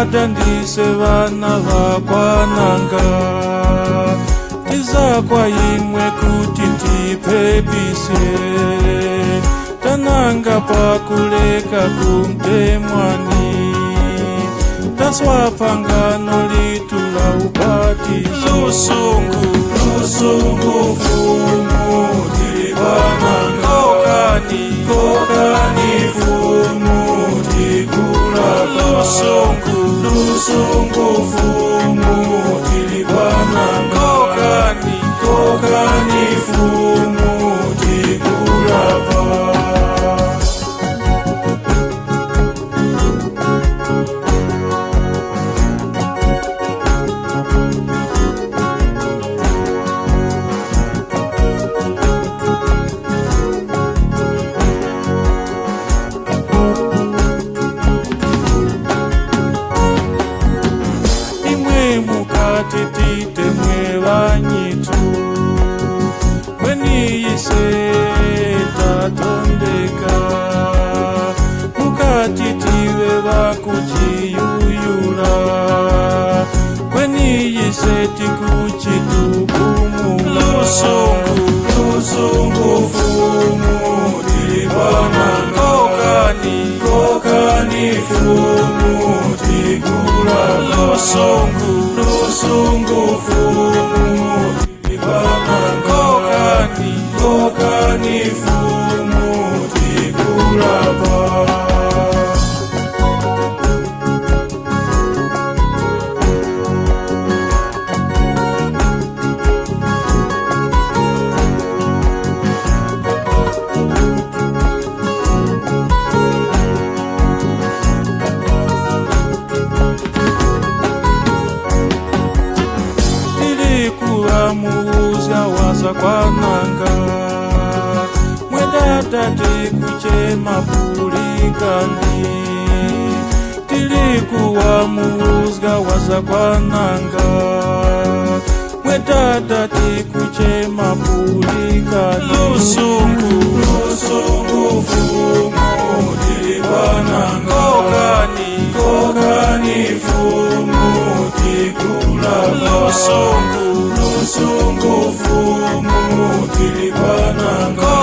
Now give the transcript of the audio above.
Mwedada ndise vana vakwananga, tizakwa imwe kuti tipepise, tananga pakuleka kumtemwani, taswapangano litula ubatizo. Lusungu, lusungu fumu tilivananga, kokani, kokani fumu tikula. Lusungu, lusungu fumu tilivananga, kokani, kokani fumu tikulapa. Imwe mukati titemwe vanyitu, kweniyise tatondeka, mukati tive vakuchiyuyula, kweniyise tikuchitukumula. Lusungu, lusungu fumu tilivananga, kokani, kokani fumu tikula. Lusungu, lusungu fumu tilivananga, kokani, kokani fumu tikulapa. Tilikuwa muuzya waza kwananga, mwedada tikuchema pulikani. Tilikuwa muuzya waza kwananga, mwedada tikuchema pulikani. Lusungu, lusungu fumu tilivananga, kokani, kokani fumu tikula. Lusungu, lusungu fumu tilivananga,